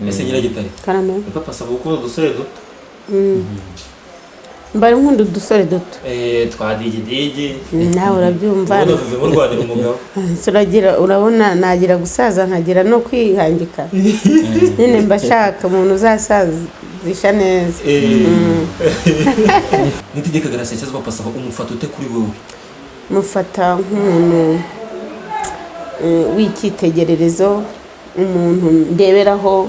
Ese Nyiragitare, Karame. Papa asaba gukunda udusore duto. Mba nkunda udusore duto. Twa digidigi. Nawe urabyumva. Ubundi uvuye murwanira umugabo. Turagira, urabona nagira gusaza nkagira no kwihangika nyine, mba shaka umuntu uzasazisha neza. Nitegeka Gratien cyangwa Papa Sava, umufata ute kuri wowe? Mufata nk'umuntu w'icyitegererezo, umuntu ndeberaho,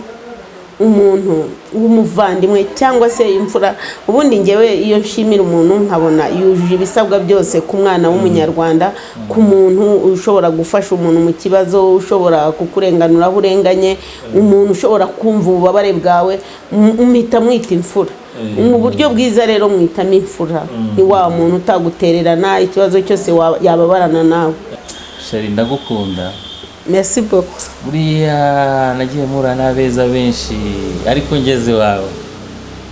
umuntu w'umuvandimwe cyangwa se imfura. Ubundi ngewe iyo nshimira umuntu nkabona yujuje ibisabwa byose ku mwana w'Umunyarwanda, ku muntu ushobora gufasha umuntu mu kibazo, ushobora kukurenganura aho urenganye, umuntu ushobora kumva ububabare bwawe, mpita mwita imfura mu buryo bwiza. Rero mwitamo imfura ni wa muntu utagutererana, ikibazo cyose yababarana nawe. Chérie, ndagukunda. Merci beaucoup. Buriya nagiye mpura n'abeza benshi, ariko ngeze iwawe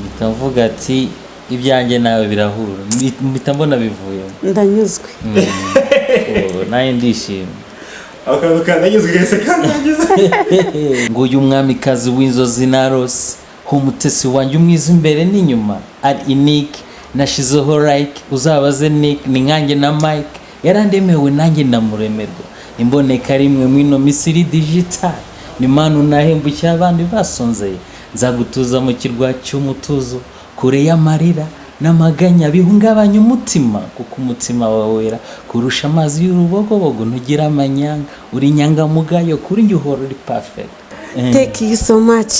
mpita mvuga ati ibyanjye nawe birahura, mpita mbona bivuyemo. Ndanyuzwe. Oh, nanjye ndishimye. Akantu kananyuzwe gahise kanangiza. Ngo uyu mwamikazi w'inzozi narose, umutesi wanjye umwiza imbere n'inyuma, ari unique, nashizeho like, uzabaze Nick, ni nkanjye na Mike, yarandemewe nanjye ndamuremerwa, imboneka rimwe mwino misiri digital, ni manu nahembukiye abandi basonzeye, nzagutuza mu kirwa cy'umutuzo, kure y'amarira n'amaganya bihungabanya umutima, kuko umutima wawe wera kurusha amazi y'urubogobogo, ntugira amanyanga, uri inyangamugayo, kuri njye uhora uri perfect. Thank you so much.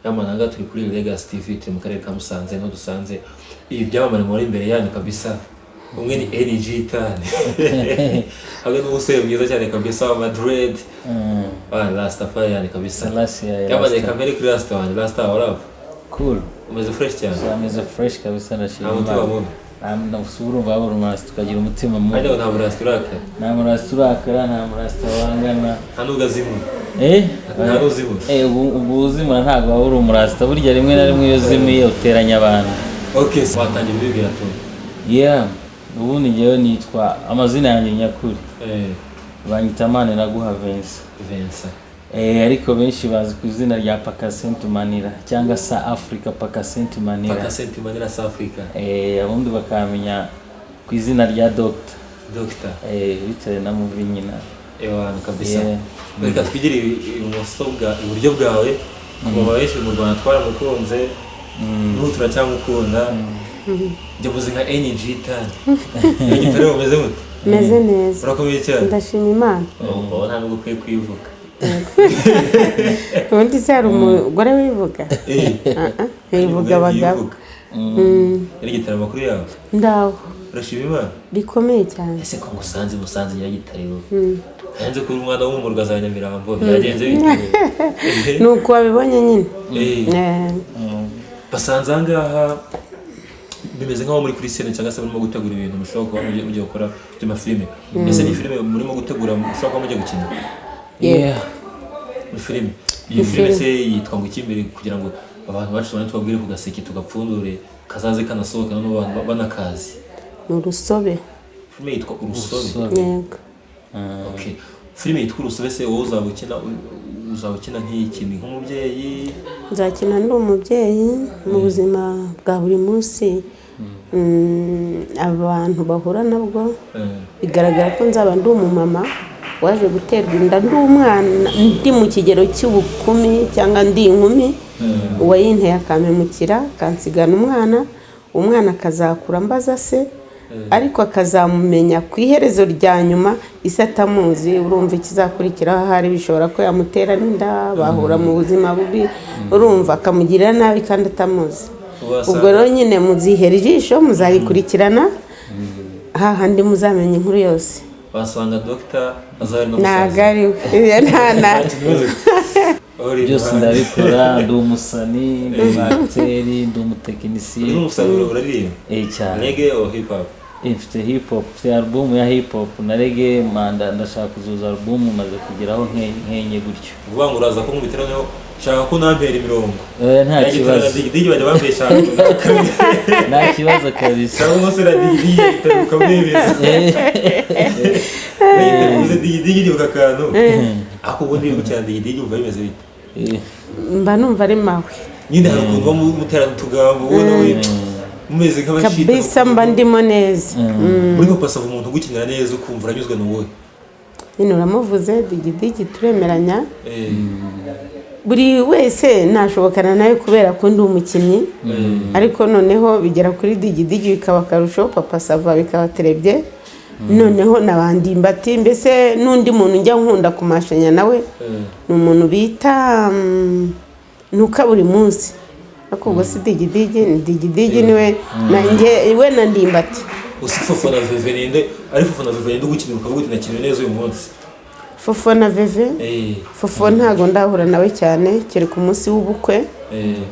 Yamananga turi kuri Legacy TV, turi mu karere ka Musanze, niho dusanze ibi byamamare muri imbere yanyu kabisa. Umwe ni NG Tani hamwe n'umusore mwiza cyane kabisa wa Madrid wa Rastafarian kabisa. Selassie ya Yamaze Rasta. kamere kuri Rasta wanjye. Rasta, warap? Cool. Umeze fresh cyane. Ameze fresh kabisa, ndashima Nta mutima Imana. mubi. Nta urumva wabura umurasta ukagira umutima mubi? Ariko nta murasta urakara. Nta murasta urakara, nta murasta wangana. Nta nubwo azimura. Eh? Nta n'uzimura. Eh, ubu uzimura ntabwo waba uri umurasta. Burya rimwe na rimwe iyo uzimiye uteranya abantu. Okay, so watangira ubibwira tu. Yeah, ubundi njyewe nitwa, amazina yanjye nyakuri banyita Maniraguha Vincent. Vincent. Eh, ariko benshi bazi ku izina rya Pakasent Manira cyangwa se Africa Pakasent Manira. Pakasenti Manira South Africa. Eh, ubundi bakamenya ku izina rya Doctor. Doctor. Eh, bitewe na movie nyina. Ewana kabisa. Yeah. Reka twigire ibumoso bwa iburyo bwawe. Mama benshi mu Rwanda twaramukunze, n'ubu turacyamukunda. Njye muzi nka NG Tani. Nyiragitare, umeze mute? Meze neza. Urakomeye cyane. Ndashima Imana. Oh, nta nubwo ukwiye kwivuga. Ubundi se hari umugore wivuga? Ah, ah, hivuga abagabo. Nyiragitare, amakuru yawe? Ndaho. Urashima Imana? Bikomeye cyane. Ese ko ngusanze musanze, Nyiragitare, hanze kuri umwana wo mu murwa za Nyamirambo, byagenze bite? Ni uko wabibonye nyine. Eh, Basanze aha ngaha bimeze nk'aho muri kuri scène cyangwa se murimo gutegura ibintu mushobora kuba mugiye gukora by'amafilime. Ese ni filime murimo gutegura mushobora kuba mugiye gukina? Yeah. Ni filime. Iyo filime se yitwa ngo iki imbere, kugira ngo abantu bacu tubone tubabwire ku gaseke tugapfundure kazaze kanasohoka noneho abantu banakazi? Ni Urusobe. Filime yitwa Urusobe? Urusobe. Yego. Okay. Filime yitwa Urusobe se wowe uzaba ukina nk'iki? Ni nk'umubyeyi? Nzakina ndi umubyeyi mu buzima bwa buri munsi, abantu bahura nabwo. Bigaragara ko nzaba ndi umumama waje guterwa inda ndi umwana, ndi mu kigero cy'ubukumi cyangwa ndi inkumi, uwayinteye akampemukira akansigana umwana, umwana akazakura ambaza se, ariko akazamumenya ku iherezo rya nyuma ise atamuzi. Urumva ikizakurikiraho ahari bishobora ko yamutera n'inda, bahura mu buzima bubi, urumva akamugirira nabi kandi atamuzi. Ubwo rero nyine muzihera ijisho, muzayikurikirana hahandi muzamenya inkuru yose. Wasanga dogita azaba no Ntabwo ari we. Byose ndabikora, ndi umusani, ndi umu acteur, ndi umutekinisiye. Uri umusaruro, uraririmba? Eh, cyane. Reggae or hip hop? Eh, mfite hip hop, mfite album ya hip hop na reggae. Manda ndashaka kuzuza album, maze kugeraho nkenye gutyo. Uvuga ngo uraza kunkubitira noneho Nshaka ko unampera imirongo. Nta Nyiragitariro na kibazo. Digidigi bajya bambesha. Nta kibazo kabisa. Cyangwa umusore na Digidigi Gitariro ukamwemeza. Uze Digidigi ndibuka akantu ako ubundi uri gukina Digidigi wumva bimeze bite? Mba numva ari mawe. Nyine hari ukuntu uba muterana utugambo, ubona we mumeze nk'abashita. Kabisa, mba ndimo neza. Muri Papa Sava, umuntu ugukinira neza ukumva uranyuzwe ni uwuhe? Nyine uramuvuze, Digidigi, turemeranya. Buri wese nashobokana nawe kubera ko ndi umukinnyi, ariko noneho bigera kuri Digidigi bikaba akarusho, Papa Sava bikaba terebye, noneho na ba Ndimbati, mbese n'undi muntu njya nkunda kumashanya nawe ni umuntu bita Ntuka buri munsi, ariko ubwo si Digidigi, ni Digidigi niwe nanjye, we na Ndimbati. Usi Fofo na Veve, ninde ari Fofo na Veve, ninde ugukinira ukavuga uti nakiniwe neza uyu munsi? Fofo na Veve? Fofo ntago ndahura nawe cyane, kereka umunsi w'ubukwe,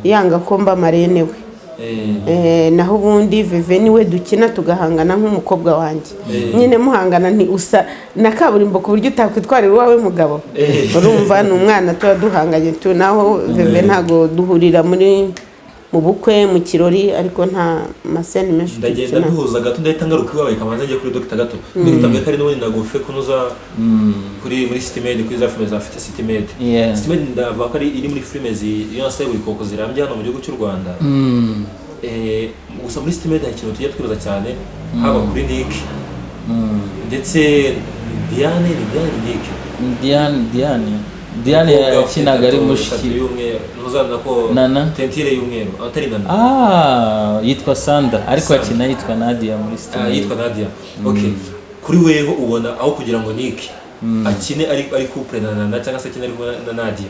yanga ko mba marraine we. Naho ubundi Veve niwe dukina tugahangana nk'umukobwa wanjye. Nyine muhangana, nti usa na kaburimbo ku buryo utakwitwarira uwawe mugabo. Urumva ni umwana tuba duhanganye tu. Naho Veve ntago duhurira muri mu bukwe, mu kirori, ariko nta ma scènes menshi Ndagenda dukina. duhuza gato, ndahita ngaruka iwawe, kamanza njye kuri Dr gato. Dr mbere kari n'ubundi nagufe kunoza kuri muri City Maid, kuri za filime za afite City Maid. City Maid ndavuga ko ari iri muri filime iyo nasaye buri koko zirambye hano mu gihugu cy'u Rwanda. Gusa muri City Maid hari ikintu tujya twibaza cyane, haba kuri Nick ndetse ni Diane, ni Diane, ni Nick. Diane, Diane, Diane yakinaga ari mushiki y'umweru, ntuzana ko Nana? Teinture y'umweru atari Nana. Ah, yitwa Sandra, ariko Sandra. akina yitwa Nadia muri Ah, City. yitwa Nadia, okay. Kuri weho ubona aho kugira ngo Nick akine ari couple na Nana, cyangwa se akine ari kumwe na Nadia,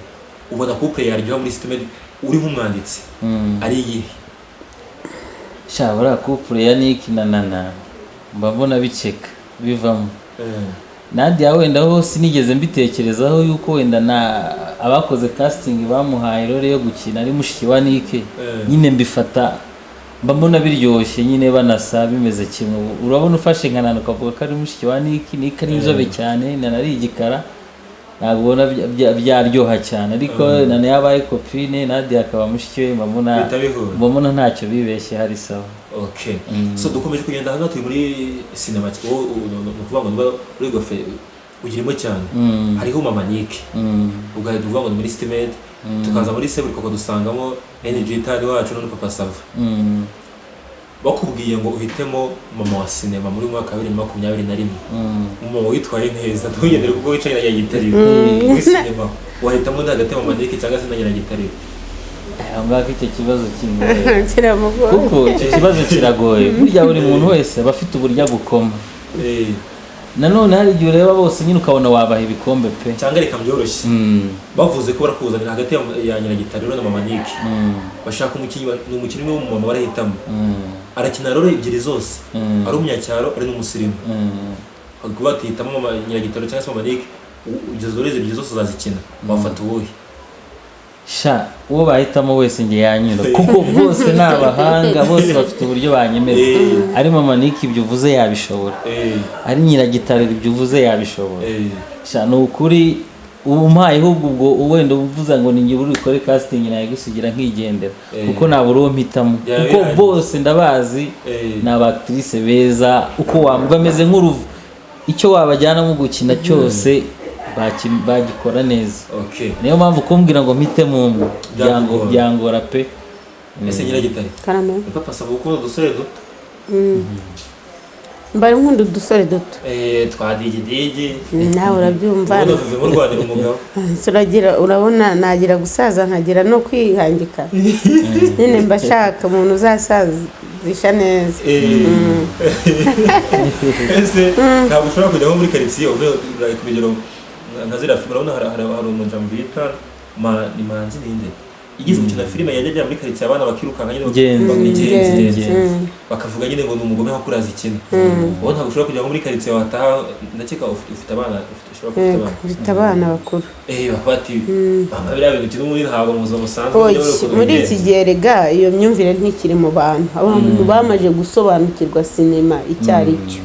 ubona couple yaryoha muri City Maid uri nk'umwanditsi ari iyihe? Sha, buriya couple ya Nick na Nana mba mbona biceka bivamo. Nadia wenda ho sinigeze mbitekerezaho yuko wenda na abakoze casting bamuhaye role yo gukina ari mushiki wa Nick. Nyine mbifata mba mbona biryoshye nyine, banasa bimeze kimwe. Urabona ufashe nka Nana ukavuga ko ari mushiki wa Nick, Nick ari inzobe cyane, Nana ari igikara, ntabwo ubona byaryoha cyane, ariko Nana yabaye copine, Nadia akaba mushiki we, mba mbona Bihita bihura. mba mbona ntacyo bibeshye, hari sawa. Okay, so dukomeje kugenda hano, turi muri sinema. Wowe ni ukuvuga ngo niba uri gofe ugirimo cyane, hariho Mama Nick, ugahita uvuga ngo ni muri City Maid, tukaza muri Seburikoko dusangamo NG Tani wacu none Papa Sava. Bakubwiye ngo uhitemo mama wa sinema muri mwaka wa 2021, umumama witwaye neza, ntugendere kuko wicaye na Nyagitariro, muri sinema wahitamo ndi hagati ya Mama Nick cyangwa se na Nyiragitariro? Aho ngaho icyo kibazo kingoye. Kiramugoye. Kuko icyo kibazo kiragoye, burya buri muntu wese aba afite uburyo agukoma. Nanone hari igihe ureba bose nyine ukabona wabaha ibikombe pe. Cyangwa reka byoroshye, bavuze ko barakuzanira hagati ya Nyiragitariro na Mama Nick, bashaka umukinnyi ni umukinnyi umwe w'umumama barahitamo, arakina role ebyiri zose, ari umunyacyaro ari n'umusirimu, bakavuga bati hitamo mama Nyiragitariro cyangwa se Mama Nick, izo role ebyiri zose uzazikina, wafata uwuhe? Sha, uwo bahitamo wese njye yanyura, kuko bose ni abahanga, bose bafite uburyo banyemeza. Ari Mama Nick ibyo uvuze yabishobora, ari Nyiragitariro ibyo uvuze yabishobora. Sha, ni ukuri ubu mpaye ahubwo ubwo wenda uvuze ngo ni njye uri bukore casting nayigusigira nkigendera, kuko nabura uwo mpitamo, Byaba kuko birangiye. bose ndabazi, ni aba actrice beza, uko waba bameze nk'uruvu, icyo wabajyanamo gukina cyose bagikora neza. Niyo mpamvu kumbwira ngo mpitemo umwe Byakugora. Byangora pe. Ese Nyiragitare, Karame. Papa Sava ukunda udusore duto? Mba nkunda udusore duto. Twa Digidigi. Nawe urabyumva. Ubundi uvuye murwanira umugabo. Turagira, urabona nagira gusaza nkagira no kwihangika, nyine mba shaka umuntu uzasazisha neza. Ese ntabwo ushobora kujya nko muri karitsiye uvuye, like urugero nka ziriya filime, urabona hari umujambo bita ni Manzi, ninde igeze gukina filime yajya ajya muri karitsiye abana bakirukanka nyine? Genzi. Genzi, Genzi. Genzi. Bakavuga nyine ngo ni umugome nko kuriya zikina. Wowe ntabwo ushobora kujya nko muri karitsiye wataha, ndakeka ufite abana, ushobora kuba ufite abana. Mfite abana bakuru. Bakavuga bati mama biriya bintu ukina ubundi ntabwo mu buzima busanzwe Oya, ujya ureba muri ukuntu iki gihe rega iyo myumvire ntikiri mu bantu, abantu bamaze gusobanukirwa sinema icyo ari cyo.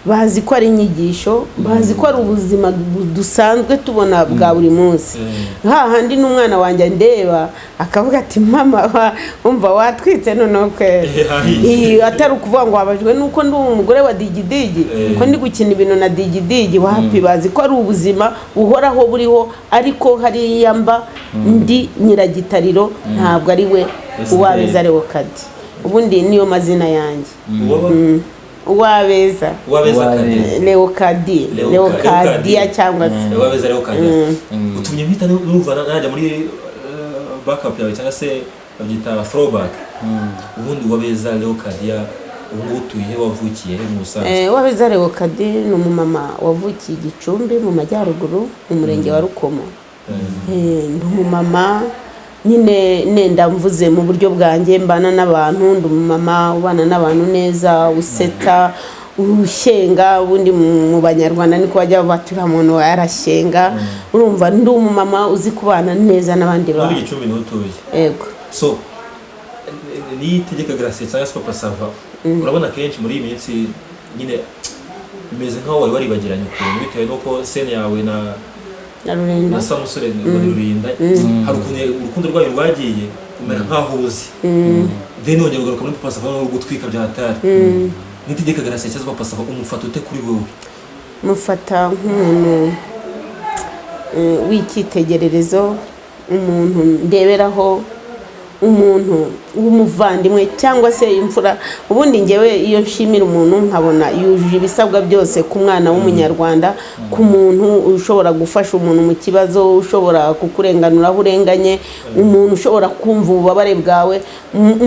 Bazi ko ari inyigisho, bazi ko ari ubuzima dusanzwe tubona bwa buri munsi. Hahandi n'umwana wanjye ndeba akavuga ati: "Mama, umva watwitse noneho kwera." Hahiye. Atari ukuvuga ngo wabajwe nuko ndi umugore wa Digidigi, ko ndi gukina ibintu na Digidigi. Wapi, bazi ko ari ubuzima buhoraho buriho, ariko hariya mba ndi Nyiragitariro, ntabwo ari we Uwabeza Leokadi. Ubundi niyo mazina yanjye. Uwaba Uwabeza. Uwabeza Uwabeza. Kade. Leokadi. Leokadiya. Leokadiya. Cyangwa se Uwabeza Leokadiya, utumye mpita numva najya muri backup yawe, cyangwa se babyita throwback. Ubundi Uwabeza Leokadiya, ubu ngubu utuye he? Wavukiye he mu busanzwe? Uwabeza Leokadi ni umumama wavukiye i Gicumbi mu majyaruguru, mu murenge wa Rukomo. Ndi umumama nyine, nenda mvuze mu buryo bwanjye mbana n'abantu. Ndi umumama ubana n'abantu neza, useta, ushyenga. Ubundi mu Banyarwanda niko bajya bati: "Uriya muntu yarashyenga." Urumva, ndi umumama uzi kubana neza n'abandi Muri bantu. Gicumbi niho utuye? Yego. So Niyitegeka Gratien cyangwa se Papa Sava, urabona kenshi muri iyi minsi nyine bimeze nkaho wari waribagiranye ukuntu, bitewe n'uko scene yawe na Na Rurinda. Na Samusure ngo ni Rurinda, hari ukuntu urukundo rwayo rwagiye umera nkaho uzi, then wongera ugaruka muri Papa Sava no gutwika bya hatari. Niyitegeka Gratien cyangwa se Papa Sava, umufata ute kuri wowe? Mufata nk'umuntu w'icyitegererezo, umuntu ndeberaho, umuntu w'umuvandimwe cyangwa se imfura. Ubundi ngewe iyo nshimira umuntu, nkabona yujuje ibisabwa byose ku mwana w'Umunyarwanda, ku muntu ushobora gufasha umuntu mu kibazo, ushobora kukurenganura aho urenganye, umuntu ushobora kumva ububabare bwawe,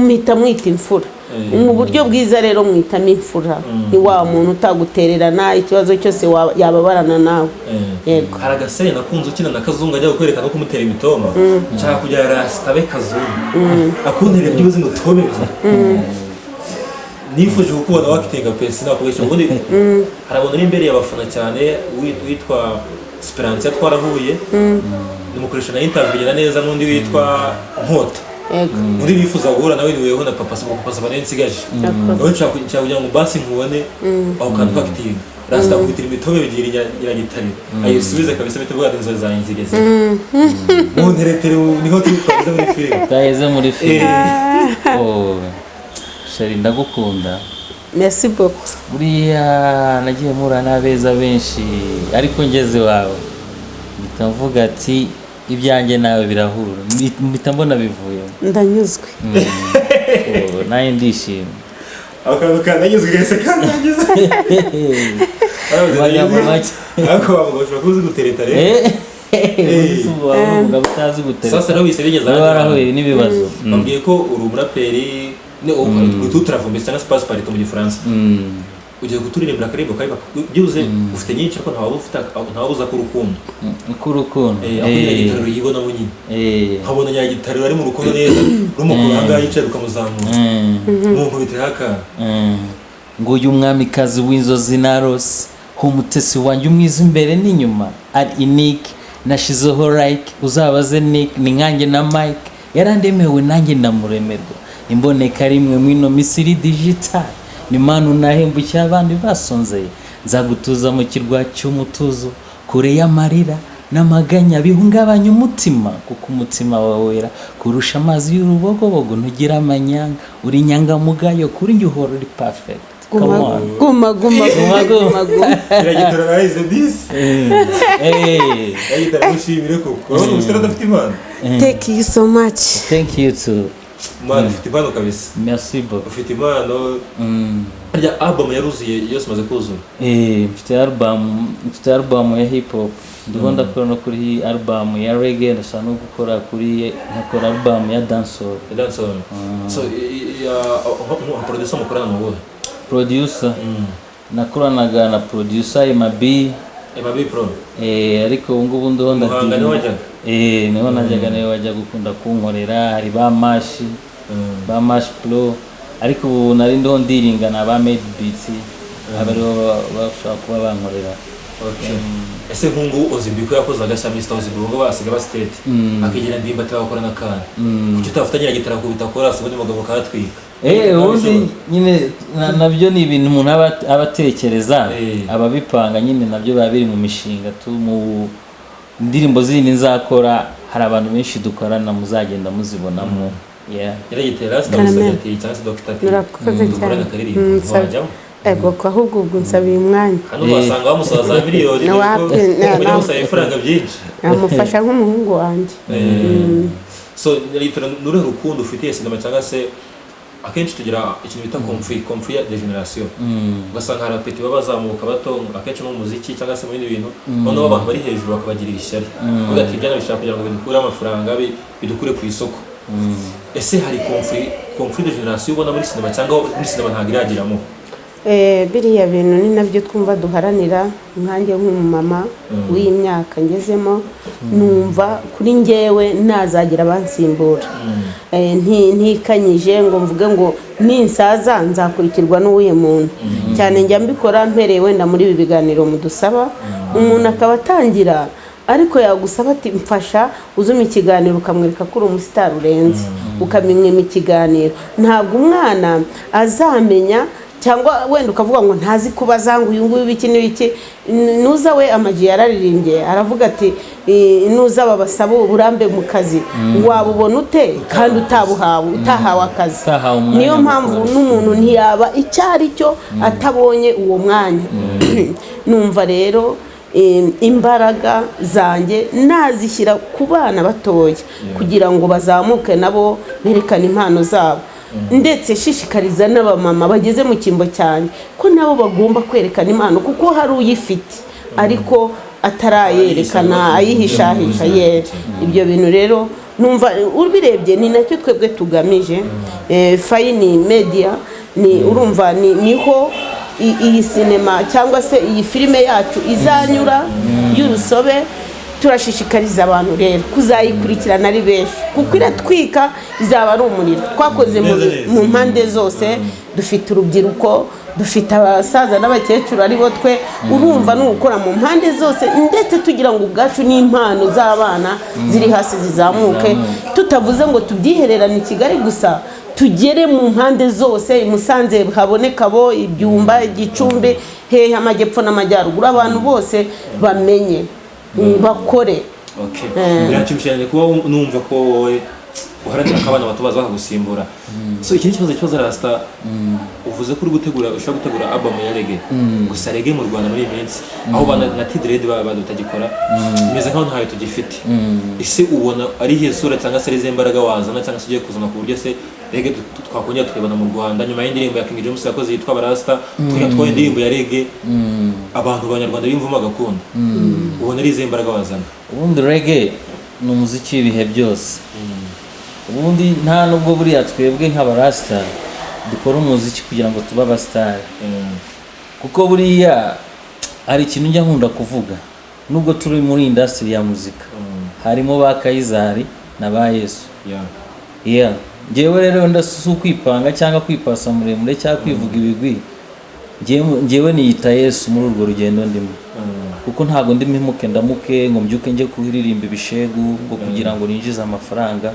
mpita mwita imfura mu buryo bwiza. Rero mwitamo imfura, ni wa muntu utagutererana, ikibazo cyose yababarana nawe. Yego. Hari agasore nakunze ukina na Kazungu, ajya kukwereka no kumutera imitoma. Nshaka kujya rasita abe Kazungu, akunterera byibuze ngo tome ebyiri. Nifuje kukubona wakitinga pe, sinakubeshya. Ubundi hari abantu uri imbere y'abafana cyane, witwa Sperantia twarahuye, nimukoresha na interview igenda neza, n'undi witwa Nkota. Yego. Undi nifuza guhura nawe ni weho na Papa Sava. Papa Sava nawe nsigaje. Yakoze. Nawe nshaka kugira ngo basi nkubone aho kantu kakitinga rasita akubitira imitome ebyiri Nyiragitariro ayisubize kabisa, bite bwa inzozi zanjye zigeze mu nteretere, niho turi twageze muri filime. Twaheze muri filime. Oh, chérie, ndagukunda. Merci beaucoup. Buriya nagiye mpura n'abeza benshi, ariko ngeze iwawe mpita mvuga ati: "Ibyanjye nawe birahura." Mpita mbona bivuyemo. Ndanyuzwe. Oh, nanjye ndishimye. Akantu kananyuzwe gahise kanangiza. Amagambo make. Ariko wavuga ushobora kuba uzi gutereta rero. Ubu waba umugabo utazi gutereta? Sasa rero wihise bigeze Niba ahandi warahuye hantu. n'ibibazo. Bambwiye ko uri umuraperi, ni ututaravumbese cyangwa se passe-partout mu Gifaransa. Ugiye kuturirimbira akaririmbo kari byibuze ufite nyinshi, ariko ntawabuza ko urukundo. K'urukundo. Aho Nyiragitariro yibonamo nyine, nkabona Nyiragitariro ari mu rukundo neza, rumukura ahangaha yicaye rukamuzamura munkubitiraho akantu. Nguyu umwamikazi w'inzozi narose, umutesi wanjye umwiza imbere n'inyuma, ari unique, nashizeho like, uzabaze Nick, ni nkanjye na Mike, yarandemewe nanjye ndamuremerwa, imboneka rimwe mwino misiri digital, ni manu nahembukiye abandi basonzeye. Nzagutuza mu kirwa cy'umutuzo, kure y'amarira n'amaganya bihungabanya umutima, kuko umutima wawe wera kurusha amazi y'urubogobogo. Ntugira amanyanga, uri inyangamugayo, kuri njye uhora uri perfect. Come Guma on. guma guma guma guma guma. Nyiragitariro narahize disi. Nyiragitariro, mushimire koko, urabona umusore adafite impano. Thank you so much. Thank you too. Mwana, ufite impano kabisa. Merci beaucoup. Ufite impano. Harya album yaruzuye yose, imaze kuzura? Mfite album ya hip hop, ndiho ndakora no kuri album ya reggae, ndashaka no gukora kuri nkakora album ya dancehall. Dancehall. So nka producer mukorana mu buhe? Producer nakoranaga na producer Emabi. Emabi Pro. Ariko ubu ngubu ndiho. Muhanga niho wajyaga? Niho najyaga, niwe wajya gukunda kunkorera. Hari ba Mashi, ba Mashi Pro, ariko ubu nari ndiho ndiringa na ba Made Beats. aba aribo bashobora kuba bankorera. Okay. Ese nk'ubu Ozimbi ko yakoze agashya, Mr Ozimbi, ubwo basiga ba state akigira Ndimbati bagakora n'akandi, kuki utafatanya gitara kubita chorus, ubundi mugabo karatwika? Ubundi nyine nabyo ni ibintu umuntu aba atekereza, ababipanga nyine nabyo biba biri mu mishinga tu. Mu indirimbo zindi nzakora, hari abantu benshi dukorana muzagenda muzibonamo. Yeah. Nyiragitera Karame. sitagusabye ati cyangwa se Dr. T, Murakoze dukorane cyane. akaririmbo, wajyamo? Ego ko, ahubwo ubwo nsabiye umwanya. Hano wasanga bamusaba za miliyoni, Na dore ko wapi, bajya musaba ibifaranga byinshi. Namufasha nk'umuhungu wanjye. So Nyiragitera, ni uruhe rukundo ufitiye sinema? Cyangwa se akenshi tugira ikintu bita conflit de génération, ugasanga hari abapeti baba bazamuka bato, akenshi no mu muziki cyangwa se mu bindi bintu, noneho abantu bari hejuru bakabagirira ishyari, bavuga ati ibyana bishaka kugira ngo bidukure amafaranga, bidukure ku isoko. Ese hari conflit de génération ubona muri sinema, cyangwa muri sinema ntabwo iragiramo? Biriya bintu ni nabyo twumva duharanira. Nkanjye nk'umumama w'iyi myaka ngezemo, numva kuri njyewe nazagira abansimbura. Ntikanyije ngo mvuge ngo ninsaza nzakurikirwa n'uwuhe muntu. Cyane njya mbikora mpereye wenda muri ibi biganiro mudusaba, umuntu akaba atangira, ariko yagusaba ati mfasha uzuma ikiganiro, ukamwereka ko uri umusitari urenze, ukamimwima ikiganiro. Ntabwo umwana azamenya, cyangwa wenda ukavuga ngo ntazi kubaza, ngo uyu nguyu ibiki n'ibiki. Nuza we Amaji yararirimbye, aravuga ati nuza babasaba uburambe mu kazi, wabubona ute kandi utabuhawe, utahawe akazi? Utahawe umwanya Niyo wo mpamvu gukora. n'umuntu ntiyaba icyo ari cyo atabonye uwo mwanya. Numva rero imbaraga zanjye nazishyira ku bana batoya kugira ngo bazamuke nabo berekane impano zabo, ndetse shishikariza n'abamama bageze mu cyimbo cyanjye ko nabo bagomba kwerekana impano, kuko hari uyifite ariko atarayerekana, ayihishahisha ye. Ibyo bintu rero numva ubirebye ni nacyo twebwe tugamije. Fine Media ni urumva ni niho iyi sinema cyangwa se iyi filime yacu izanyura y'urusobe. Turashishikariza abantu rero kuzayikurikirana ari benshi, kuko iratwika, izaba ari umuriro twakoze Neza neza. mu mpande zose. Dufite urubyiruko, dufite abasaza n'abakecuru, aribo twe. Urumva ni ugukora mu mpande zose, ndetse tugira ngo ubwacu n'impano z'abana ziri hasi zizamuke, tutavuze ngo tubyihererane i Kigali gusa, tugere mu mpande zose, i Musanze haboneka abo, ibyumba, Gicumbi, hehe, amajyepfo n'amajyaruguru, abantu bose bamenye, bakore. Okay. Biranshimishije cyane kuba numva ko wowe uharanira ko abana bato baza bakagusimbura. So iki ni ikibazo Rasta, uvuze ko uri gutegura, ushobora gutegura album ya reggae. Gusa reggae mu Rwanda muri iyi minsi, aho bana na T-Dread batagikora, bimeze nkaho ntayo tugifite. Ese ubona ari iyihe sura cyangwa se ari izihe mbaraga wazana cyangwa se ugiye kuzana, ku buryo se reggae twakongera tukayibona mu Rwanda, nyuma y'indirimbo ya King James yakoze yitwa Barasta, tukajya twabona indirimbo ya reggae abantu b'Abanyarwanda biyumvamo bagakunda? Ubona ari izihe mbaraga wazana? Ubundi reggae ni umuziki w'ibihe byose. Ubundi nta nubwo buriya twebwe nk'abarasita dukora umuziki kugira ngo tube abasitari, kuko buriya hari ikintu njya nkunda kuvuga: nubwo turi muri industry ya muzika, harimo ba Kayizari na ba Yesu. Yeah. Njyewe rero ndasusa ukwipanga cyangwa kwipasa muremure cyangwa kwivuga ibigwi, njyewe niyita Yesu muri urwo rugendo ndimo, kuko ntabwo ndi mpemuke ndamuke ngo mbyuke njye kuririmba ibishegu ngo kugira ngo ninjize amafaranga,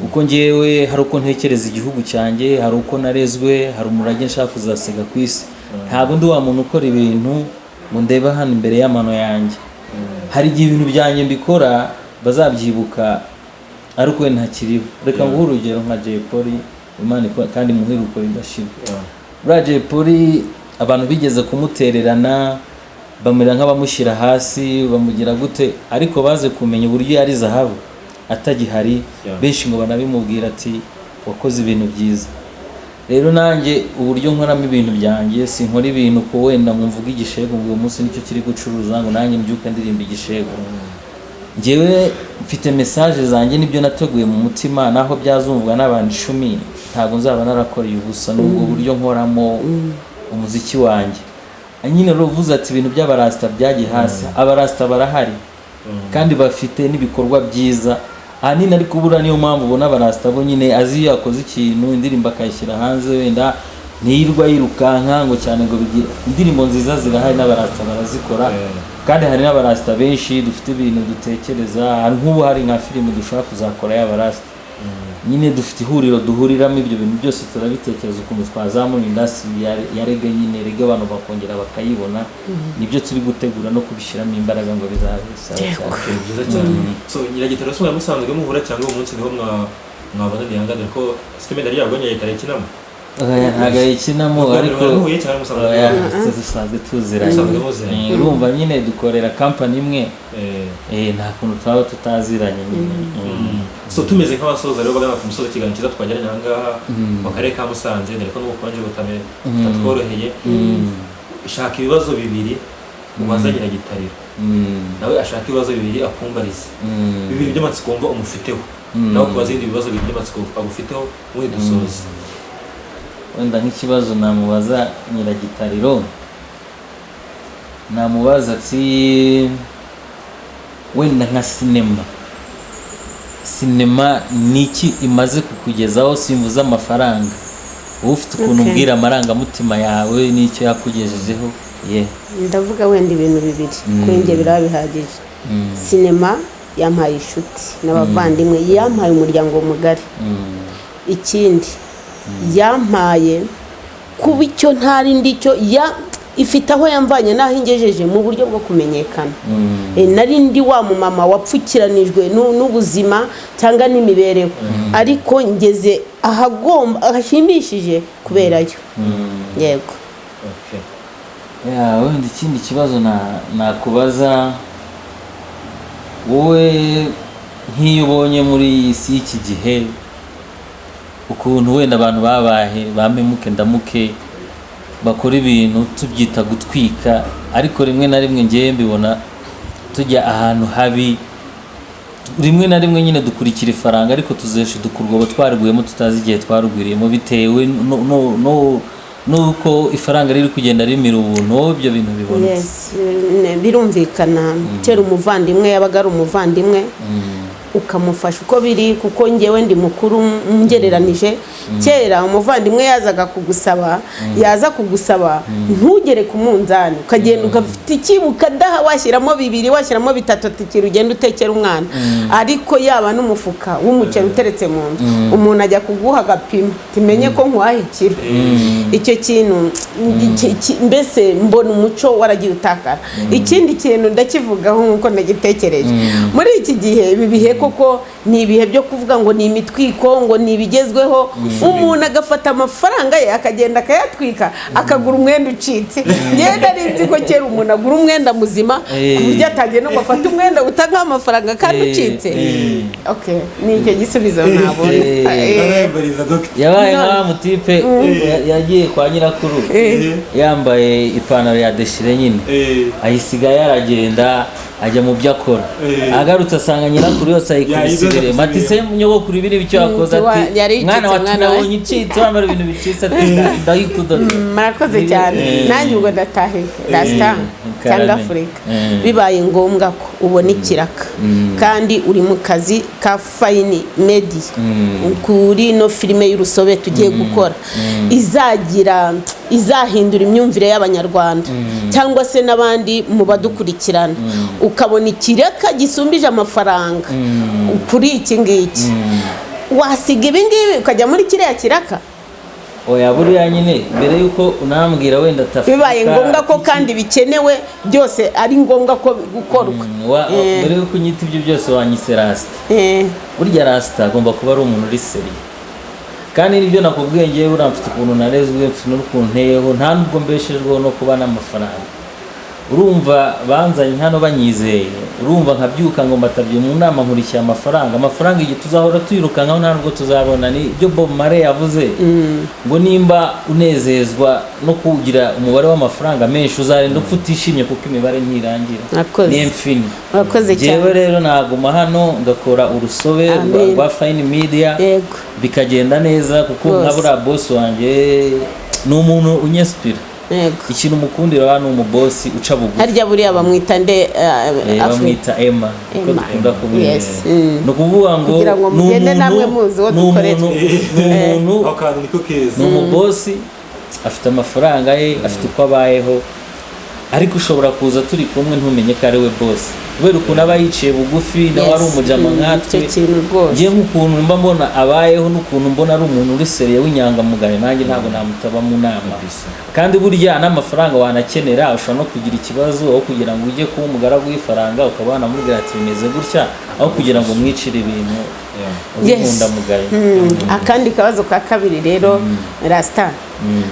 kuko njyewe hari uko ntekereza igihugu cyanjye, hari uko narezwe, hari umurage nshaka kuzasiga ku isi. Ntabwo ndi wa muntu ukora ibintu ngo ndebe hano imbere y'amano yanjye. Hari igihe ibintu byanjye mbikora bazabyibuka ariko we ntakiriho. Reka nguhe urugero nka Jay Polly, Imana kandi muhe ridashira. Buriya Jay Polly abantu bigeze kumutererana, bamera nk'abamushyira hasi, bamugira gute, ariko baze kumenya uburyo yari zahabu atagihari. Benshi ngo banabimubwira ati wakoze ibintu byiza. Rero nanjye uburyo nkoramo ibintu byanjye, sinkora ibintu ko wenda ngo mvuge igishego ngo uyu munsi nicyo kiri gucuruza, ngo nanjye mbyuke ndirimba igishego. Njyewe mfite message zanjye n'ibyo nateguye mu mutima, naho byazumvwa n'abantu 10, ntabwo nzaba narakoreye ubusa. N'ubwo buryo nkoramo umuziki wanjye nyine. Rero uvuze ati ibintu by'abarasita byagiye hasi, abarasita barahari kandi bafite n'ibikorwa byiza ahanini, ariko buriya niyo mpamvu ubona abarasita bo nyine azi iyo yakoze ikintu, indirimbo akayishyira hanze wenda. Ntiyirirwa yirukanka ngo cyane ngo bigire. Indirimbo nziza zirahari, n'abarasita barazikora, kandi hari n'abarasita benshi dufite ibintu dutekereza. Hari nk'ubu hari nka filime dushobora kuzakora y'abarasita nyine. Dufite ihuriro duhuriramo, ibyo bintu byose turabitekereza, ukuntu twazamura industry ya reggae nyine, reggae abantu bakongera bakayibona. Nibyo turi gutegura no kubishyiramo imbaraga ngo bizabe sawa cyane. Okay, byiza cyane. So Nyiragitariro se musanzwe muhura, cyangwa uyu munsi niho mwabonaniye ahangaha? Ko système ryabwo Nyiragitariro ikinamo? Oya, ntabwo ayikinamo. Ubwa mbere Ariko mwahuye cyangwa musanzwe Oya, muhura? Dusanzwe tuziranye. Musanzwe muziranye. Urumva nyine dukorera company imwe. Nta kuntu twaba tutaziranye nyine. So tumeze nk'abasoza rero, bagana ku musozi ikiganiro cyiza twagiranye aha ngaha mu karere ka Musanze, dore ko n'ubukonje butatworoheye. Shaka ibibazo bibiri ubaza Nyiragitariro, nawe ashaka ibibazo bibiri akumbarize, bibiri by'amatsiko wumva umufiteho, nawe ukubaza ibindi bibazo bibiri by'amatsiko agufiteho, ubundi dusoze. Wenda nk'ikibazo namubaza Nyiragitariro, namubaza ati wenda nka sinema ni iki imaze kukugezaho? Simvuze amafaranga, wowe ufite ukuntu umbwira amarangamutima yawe n'icyo yakugejejeho ye. Ndavuga wenda ibintu bibiri, kuri njye biraba bihagije. Sinema yampaye inshuti n'abavandimwe, yampaye umuryango mugari. Ikindi, yampaye kuba icyo ntari ndicyo, ya ifite aho yamvanye n'aho ingejeje mu buryo bwo kumenyekana. Nari ndi wa mumama wapfukiranijwe n'ubuzima cyangwa n'imibereho, ariko ngeze ahagomba ahashimishije kuberayo, yego. Okay. Ya, wenda ikindi kibazo nakubaza wowe, nk'iyo ubonye muri iyi si y'iki gihe ukuntu wenda abantu babahe bampemuke ndamuke, bakora ibintu tubyita gutwika, ariko rimwe na rimwe ngewe mbibona tujya ahantu habi. Rimwe na rimwe nyine dukurikira ifaranga, ariko tuzesha urwobo twaruguyemo tutazi igihe twarugwiriyemo, bitewe n'uko ifaranga riri kugenda rimira ubuntu. Wowe ibyo bintu bibona ute? Yes, birumvikana. Kera umuvandimwe yabaga ari umuvandimwe, ukamufasha uko biri, kuko ngewe ndi mukuru ngereranije. Kera umuvandimwe yazaga kugusaba, yaza kugusaba ntugere ku munzani, ukagenda ugafite ikibu ukadaha, washyiramo bibiri, washyiramo bitatu, atikira ugenda utekera umwana. Ariko yaba n'umufuka w'umuceri uteretse mu nzu, umuntu ajya kuguha agapima, tumenye ko nkuhaha ikiro. Icyo kintu mbese mbona umuco waragiye utakara. Ikindi kintu ndakivugaho nk'uko nagitekereje, muri iki gihe, ibi bihe koko ni ibihe byo kuvuga ngo ni imitwiko, ngo ni ibigezweho. Umuntu agafata amafaranga ye akagenda akayatwika, akagura umwenda ucitse. Ngewe nari nzi ko kera umuntu agura umwenda muzima, ku buryo atagenda ngo afate umwenda utanga amafaranga kandi ucitse. Okay, ni icyo gisubizo nabona. Arayambariza dogita. Yabaye nka wa mutipe yagiye kwa nyirakuru yambaye ipantaro ya déchiré nyine, ayisiga yaragenda ajya mu byo akora. Agarutse asanga nyirakuru yose ayikubise Yayidoze. Ibirema ati: "Se nyogokuru, ibi ni ibyo wakoze?" Ati: Yari icitse, "Mwana wacu, mwana we." nabonye icitse, wambara ibintu bicitse." Ati: "Ndayikudoda." Murakoze cyane. Nanjye ubwo ndatahiwe rasita cyangwa Karame. Afurika. Bibaye ngombwa ko ubona ikiraka kandi uri mu kazi ka Fine Media kuri ino filime y'urusobe tugiye gukora, izagira izahindura imyumvire y'Abanyarwanda cyangwa se n'abandi mu badukurikirana, ukabona ikiraka gisumbije amafaranga kuri iki ngiki, wasiga ibi ngibi ukajya muri kiriya kiraka? Oya, buriya nyine mbere y'uko unambwira wenda tafurika Bibaye ngombwa ko kandi bikenewe byose, ari ngombwa ko gukorwa. Mbere y'uko unyita ibyo byose, wanyise rasita. Burya rasita agomba kuba ari umuntu uri sérieux, kandi nibyo nakubwiye, ngewe buriya mfite ukuntu narezwe, mfite n'ukuntu nteyeho, nta nubwo mbeshejweho no kuba n'amafaranga. Urumva banzanye hano banyizeye, urumva nkabyuka ngo mbatabye mu nama nkurikiye amafaranga? Amafaranga igihe tuzahora tuyirukankaho, nta nubwo tuzabona. Ni ibyo Bob Marley yavuze ngo nimba unezezwa no kugira umubare w'amafaranga menshi, uzarinda upfa utishimye, kuko imibare ntirangira. Murakoze. Ni infini. Murakoze cyane. Njyewe rero naguma hano ngakora urusobe Amen. rwa Fine Media, bikagenda neza, kuko nka buriya boss wanjye ni umuntu unyesipira. Ikintu umukundira hano, ni umubosi uca bugufi. Harya buriya bamwita nde? Bamwita Emma, uko Emma. dukunda kumwita. Yes. Ni ukuvuga ngo Kugira ngo ni mugende umuntu namwe muzi uwo ni dukorera. umuntu ni umuntu Aho kantu niko keza. Ni umubosi. Afite amafaranga ye, afite uko abayeho, ariko ushobora kuza turi kumwe ntumenye ko ari we boss, kubera ukuntu aba yiciye bugufi, nawe ari umujama nkatwe. Icyo kintu rwose. Ngiye nk'ukuntu mba mbona abayeho n'ukuntu mbona ari umuntu uri sérieux w'inyangamugayo, nanjye ntabwo namutaba mu nama. Kandi burya n'amafaranga wanakenera, ushobora no kugira ikibazo, aho kugira ngo ujye kuba umugaragu w'ifaranga ukaba wanamubwira ati bimeze gutya, aho kugira ngo mwicire ibintu uri inkundamugayo. Akandi kabazo ka kabiri rero, rasita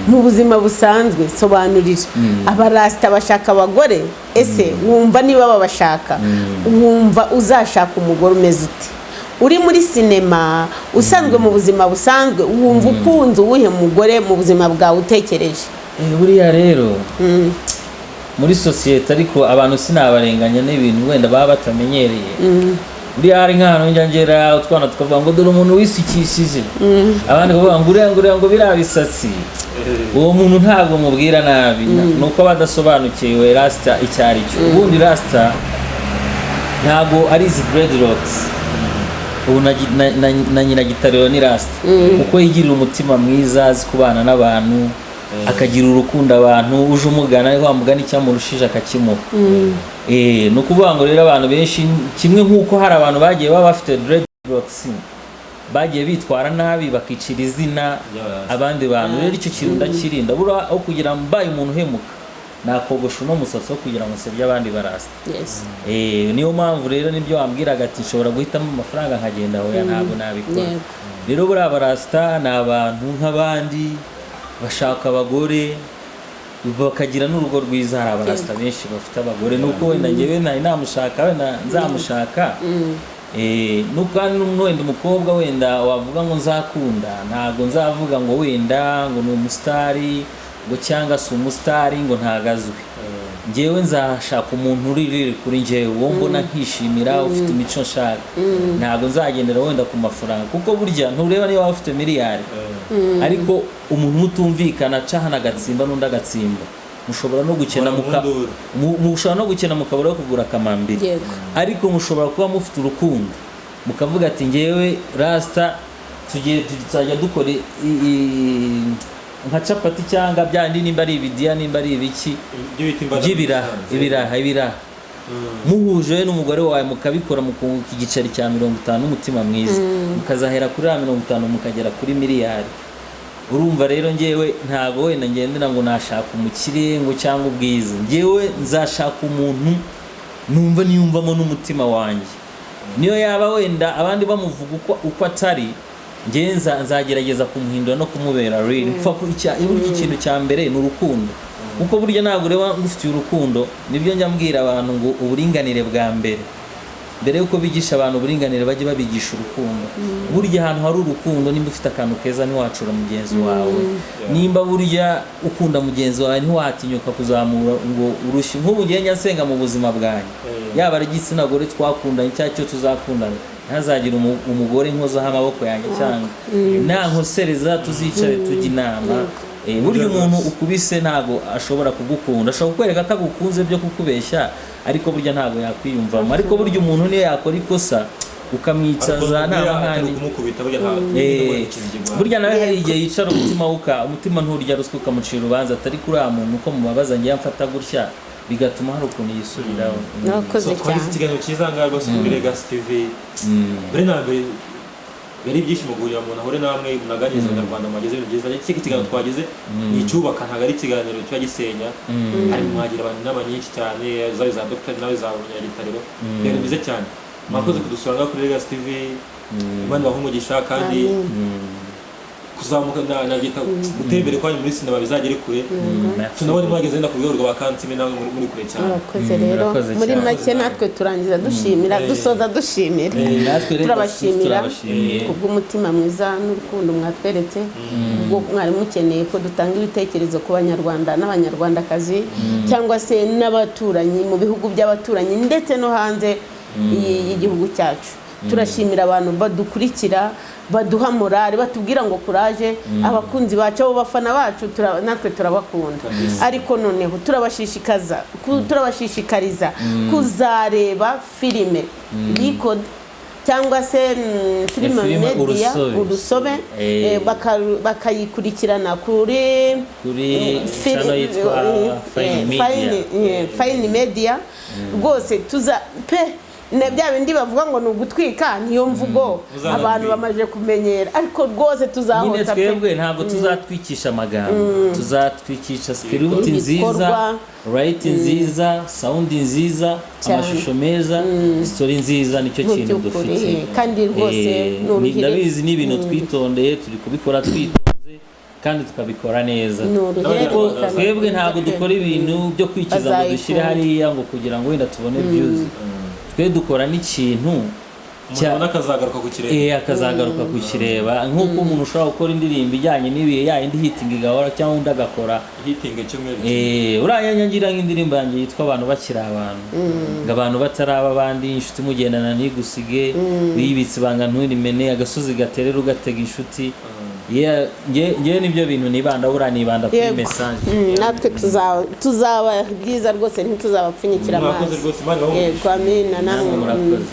mu buzima busanzwe, sobanurira abarasita bashaka abagore. Ese wumva niba babashaka, wumva uzashaka umugore umeze ute? Uri muri sinema, usanzwe mu buzima busanzwe, wumva ukunze uwuhe mugore mu buzima bwawe utekereje? Buriya rero muri sosiyete, ariko abantu sinabarenganya n'ibintu wenda baba batamenyereye. Buriya hari nk'ahantu njya ngera, utwana tukavuga ngo dore umuntu wisukishije, abandi bakavuga ngo uriya, ngo uriya, ngo biriya bisatsi. Uwo muntu ntabwo mubwira nabi, ni uko aba adasobanukiwe rasita icyo ari cyo. Ubundi rasita ntabwo ari izi dreadlocks. Ubu na nyina gitariro ni rasita, kuko yigirira umutima mwiza, azi kubana n'abantu, akagira urukundo abantu. Uje umugana wa mugani icyamurushije akakimuha. Ni ukuvuga ngo rero abantu benshi, kimwe nk'uko hari abantu bagiye baba bafite dreadlocks bagiye bitwara nabi bakicira izina abandi bantu, rero icyo kintu ndakirinda. Buriya aho kugira ngo mbaye umuntu uhemuka, nakogosha uno musatsi wo kugira ngo nsebye abandi barasta. Niyo mpamvu rero nibyo wambwiraga ati nshobora guhitamo amafaranga nkagenda, hoya, ntabwo nabikora. Rero buriya barasita ni abantu nk'abandi, bashaka abagore bakagira n'urugo rwiza. Hari abarasita benshi bafite abagore, nuko wenda njyewe ntari namushaka, wenda nzamushaka. Nuko kandi wenda umukobwa wenda wavuga ngo nzakunda, ntabwo nzavuga ngo wenda ngo ni umusitari ngo cyangwa si umusitari ngo ntago azwi. Njyewe nzashaka umuntu uri riri kuri njyewe, uwo mbona nkishimira, ufite imico nshaka. Ntabwo nzagendera wenda ku mafaranga, kuko burya ntureba niba waba ufite miliyari, ariko umuntu mutumvikana aca hano agatsimba n'undi agatsimba, mushobora no gukena muka Mu nduru. Mushobora no gukena mukabura yo kugura kamambiri, ariko mushobora kuba mufite urukundo, mukavuga ati ngewe rasita tugiye tuzajya dukora nka capati cyangwa byandi, nimba ari ibidiya, nimba ari ibiki Ibyo bita imbada. By'ibiraha, ibiraha muhuje wowe n'umugore wawe, mukabikora, mukunguka igiceri cya 50 n'umutima mwiza, mukazahera kuri ya 50 mukagera kuri miliyari. Urumva rero ngewe ntabwo wenda ngendera ngo nashaka umukire ngo cyangwa ubwiza. Ngewe nzashaka umuntu numva niyumvamo n'umutima wanjye, niyo yaba wenda abandi bamuvuga uko atari, ngewe nzagerageza kumuhindura no kumubera real. Mpfa ko burya ikintu cya mbere ni urukundo, kuko burya ntabwo ureba ngufitiye urukundo. Nibyo njya mbwira abantu ngo uburinganire bwa mbere, mbere yuko bigisha abantu uburinganire, bajye babigisha urukundo. Burya ahantu hari urukundo, nimba ufite akantu keza ntiwacura mugenzi wawe, nimba burya ukunda mugenzi wawe ntiwatinyuka kuzamura ngo urushyi. Nk'ubu ngiye njya nsenga mu buzima bwanjye, yaba ari igitsina gore twakundanye cyangwa icyo tuzakundana, ntazagire umugore nkozaho amaboko yanjye cyangwa nankosereza, tuzicare tujye inama. Burya umuntu ukubise ntabwo ashobora kugukunda. Ashobora kukwereka ko agukunze byo kukubeshya, ariko burya ntabwo yakwiyumvamo. Ariko burya umuntu niyo yakora ikosa ukamwicaza nta mahane, kumukubita burya nta burya nawe hari igihe yicara umutima wuka, umutima nturya ruswa, ukamucira urubanza atari kuri uriya muntu uko mubabaza, ngiye mfata gutya, bigatuma hari ukuntu yisubiraho. Murakoze So, twagize cyane. ikiganiro cyiza ngaha rwose kuri Legacy TV. Mbere na mbere yari ibyishimo guhurira umuntu ahure namwe, munaganiriza Abanyarwanda, mwagize ibintu byiza. Iki kiganiro twagize ni icyubaka, ntabwo ari ikiganiro kiba gisenya. Hari mwagira abantu inama nyinshi cyane, zaba iza dogiteri nawe za Munyagitariro, ibintu byiza cyane. Mwakoze kudusura ngaha kuri Legacy TV. Imana ibahe umugisha kandi kuzamuka nabyita gutera imbere kwanyu muri sinema bizagere kure. Tunabone mwageze wenda ku rwego rwa Kansime namwe muri kure cyane. Murakoze rero. Murakoze Muri cyane. make natwe turangiza dushimira, dusoza dushimira. Natwe rero Turabashimira turabashimiye. kubw'umutima mwiza n'urukundo mwatweretse, ubwo mwari mukeneye ko dutanga ibitekerezo ku Banyarwanda n'Abanyarwandakazi cyangwa se n'abaturanyi mu bihugu by'abaturanyi ndetse no hanze y'igihugu cyacu. Turashimira abantu badukurikira, baduha morale, batubwira ngo courage, abakunzi bacu, abo bafana bacu, natwe turabakunda. Ariko noneho turabashishikariza kuzareba filime Record. cyangwa se filime Filime media Urusobe. Urusobe, bakayikurikirana kuri Kuri channel yitwa Fine Media. Fine Media. Rwose tuza pe na bya bindi bavuga ngo ni ugutwika, niyo mvugo Muzanatwika. abantu bamaze kumenyera, ariko rwose Nyine tuzahota pe. twebwe ntabwo tuzatwikisha amagambo, tuzatwikisha script nziza, Ibikorwa. light nziza, sound nziza, Cyane. amashusho meza, story nziza, nicyo Mu kintu by'ukuri, dufite. kandi rwose ni uruhire. Ndabizi ni ibintu twitondeye, turi kubikora twitonze kandi tukabikora neza, Ni uruhererekane. kuko twebwe ntabwo dukora ibintu byo kwikiza ngo Bazayikunda. dushyire hariya ngo kugira ngo wenda tubone views. Twe dukora n'ikintu Umuntu abona akazagaruka ku kirere. Akazagaruka kukireba, nk'uko umuntu ushobora gukora indirimbo ijyanye n'ibihe, ya indi hitting igahora, cyangwa undi agakora Hitting icyumweru kimwe. Uriya nyangira nk'indirimbo yanjye yitwa "Abantu bakiri abantu", ngo abantu bataraba abandi, inshuti mugendana ntigusige, wiyibitse ibanga nturimene, agasozi gaterera ugatega inshuti. Yeah, nge nibyo bintu nibanda, buriya nibanda kuri message. Natwe tuzaba byiza rwose, ntituzabapfunyikira Mwakoze amazi. rwose, Imana ibahe umugisha. Yego, amina namwe. Namwe murakoze.